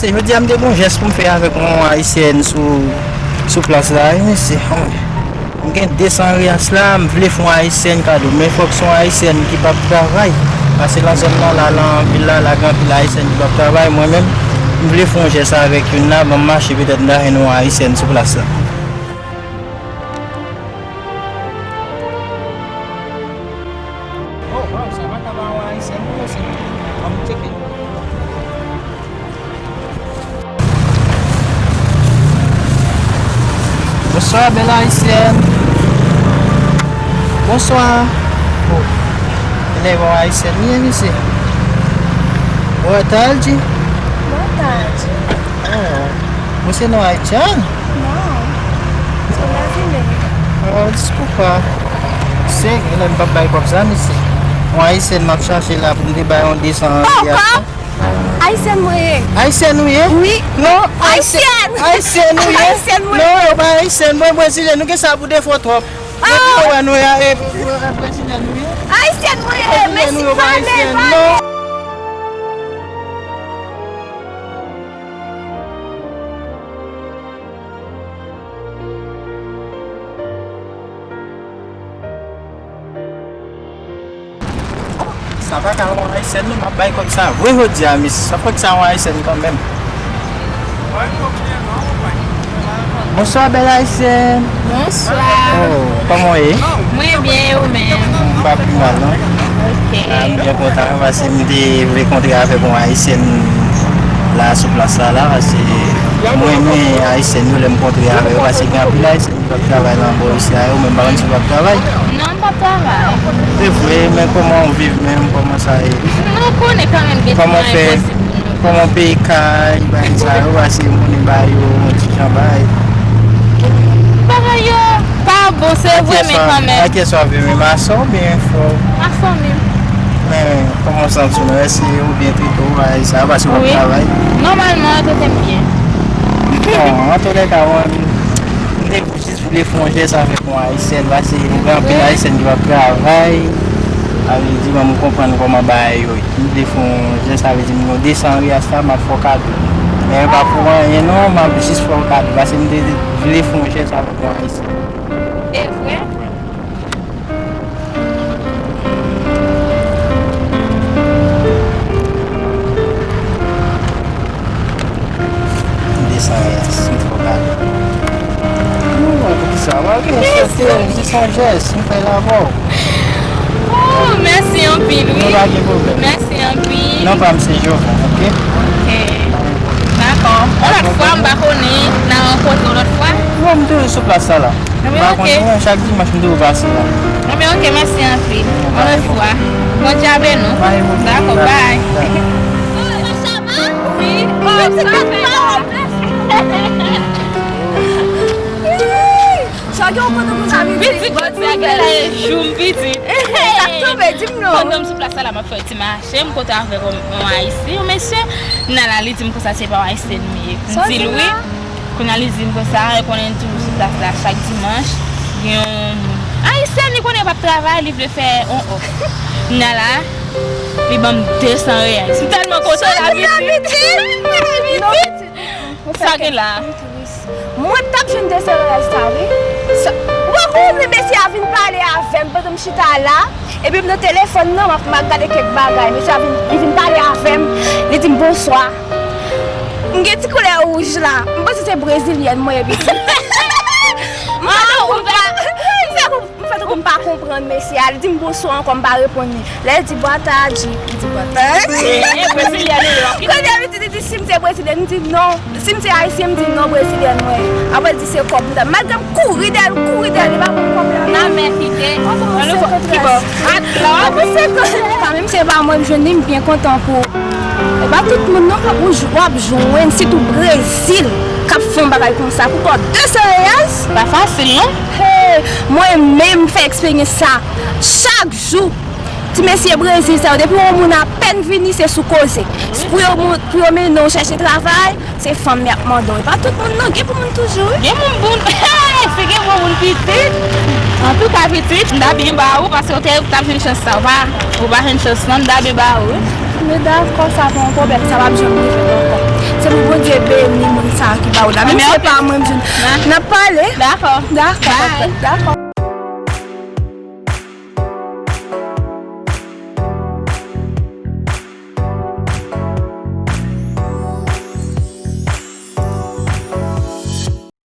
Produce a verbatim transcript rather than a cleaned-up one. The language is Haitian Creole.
Se jodi a m te gen yon jès pou m fè avèk yon ayisyèn sou, sou plas la, wi, mesye. M gen de san reyas la, m vle fè yon ayisyèn kado, men fòk se yon ayisyèn ki p ap travay. Paske nan zòn nan la, nan vil la, la gen anpil ayisyèn ki p ap travay. Mwen menm, m vle fè yon jès avèk youn la, ban m mache petèt m ta jwenn yon ayisyèn sou plas la. Oh, wow, sa pa ka ba yon ayisyèn, non, se. Ban m tcheke. Bonswa, bèl ayisyèn. Bonswa. Oh. Elèv ayisyèn, wi, mesye. Boa tarde. Boa tarde. Oh. Você não é haitiano? Não. Sou brasileira. Oh, desculpa. Você, ela não vai pai com os anos? Um ayisyèn m ap chache la pou m te bay yon de san. Oh, pa! Ayisyèn mwen ye. Ayisyèn ou ye? Wi. Non, ayisyèn. Ayisyèn ou ye? Ayisyèn mwen. Non, yo pa ayisyèn. Mwen brezilyen. Nou gen sa pou defo twòp. Depi yo wè nou ya, e, brezilyen nou ye? Ayisyèn mwen ye. Brezilyen nou, yo pa ayisyèn. Non. Sa pa ka yon ayisyèn non, m ap bay kòb sa vre jodi a, mesye. Sa fòk sa yon ayisyèn kanmenm. Bonswa, bèl ayisyèn. Bonswa. Oh, kòman w ye? Mwen byen, e ou menm? M pa pi mal, non. Ok. Ah, m byen kontan, paske m te vle kontre avèk yon ayisyèn la sou plas la, la, paske mwen renmen ayisyèn yo lè m kontre avè yo, paske gen anpil ayisyèn ki p ap travay nan bò isi a yo, men m pa konn si w p ap travay. Non, m p ap travay. Se vre, men kòman w viv menm? Kòman sa ye? Nou konnen kanmenm gen ti bagay posib pou nou. Kòman peyi kay, bagay sa yo, paske m konnen bagay yo, yon ti jan bagay. Bagay yo pa bon, se vre, men kanmenm. A kiyès w ap viv menm? A sè w oubyen frè w? A fanmi m. Men, kòman w santi w? Èske yo byen trete w, bagay sa yo, paske w ap travay? Wi. Nòmalman, yo trete m byen. Bon, antoulèka, mwen, m te jis vle fè yon jès avèk yon ayisyèn, paske m gen anpil ayisyèn ki p ap travay. Sa vle di, ban m konprann kòman bagay yo ye. M vle fè yon jès, sa vle di, m gen de san reyas la, m ap fè w kado. Men e pa pou anyen non, m ap jis fè w kado, paske m te vle fè yon jès avèk yon ayisyèn. E vre? De san reyas, m fè w kado. Non, non, poukisa? Malgre m sòti, se yon jès, m fè l avè w. Oh, mèsi anpil, wi. Non, pa gen pwoblèm. Mèsi anpil. Non pa m se Jovan, ok? Ok. Dakò. Yon lòt fwa, m pa konnen, n a rankontre yon lòt fwa. Non, m toujou sou plas sa la. Anben, ok. M pa konnen, chak dimanch m toujou pase la. Anben, ok, mèsi anpil. Yon lòt fwa. Bondye a beni w. Dakò, bye. Wi. Sa gen yon kote konsa pitit. Pitit, pitit, gade jou m pitit. Sa k tonbe, di m non. Pandan m sou plas la, m ap fè ti mache, m kontre avèk yon, yon ayisyen, yon mesye. Nala, li di m konsa se pa yon ayisyen li ye. M di l wi. Kounye a li di m konsa, e konnen toujou sou plas la chak dimanch. Gen yon ayisyen li konnen p ap travay, li vle fè yon òf. Nala, li ban m de san reyal. M tèlman kontan la pitit. Sa gen la. Mwen t ap jwenn de san reyal sa wi. Sa, ou pa konprann mesye a vin pale avè m pandan m chita la. Epi m nan telefòn nan, m ap, m ap gade kèk bagay. Mesye a vin, li vin pale avè m. Li di m bonswa. M gen ti koulè wouj la. M panse se brezilyèn mwen ye pitit. M fè tankou m pa, m fè tankou, m fè tankou m pa konprann mesye a. Li di m bonswa ankò, m pa reponn li. Lè l di boa tarde, m di boa tarde. Kounye a li di, li di si m se brezilyèn, m di non. Si m se ayisyen, m di non, brezilyèn mwen ye. Apre l di se kòb m t ap. Malgre m kouri dèyè l, kouri dèyè l, li pa ban m kòb la. Nan men kite. An tou senkant reyal. An tou senkant. Kanmenm se pa mwen m jwenn li, m byen kontan pou ou. E pa tout moun non k ap, w ap jwenn, sitou Brezil, k ap fè yon bagay konsa pou ba w de san reyal. Pa fasil non. Hey, mwen menm m fè eksperyans sa chak jou. Ti mesye Brezil sa yo, depi yon moun apèn vini, se sou koze. Pou yo, pou yo mennen w chèche travay, se fanm y ap mande w. E pa tout moun non, gen pou moun toujou wi. Gen moun bon, si gen bon moun pitit. Antouka pitit, m ta byen ba ou, paske w te, w t ap jwenn chans sa, w pa, ou pa jwenn chans lan, m ta byen ba ou wi. Men dakò, sa pa yon pwoblèm, sa p ap janm rive m ankò. Se pou Bondye beni moun sa ki ba ou la. Menm si se pa mwen, m di, n ap pale. Dakò. Dakò. Dakò.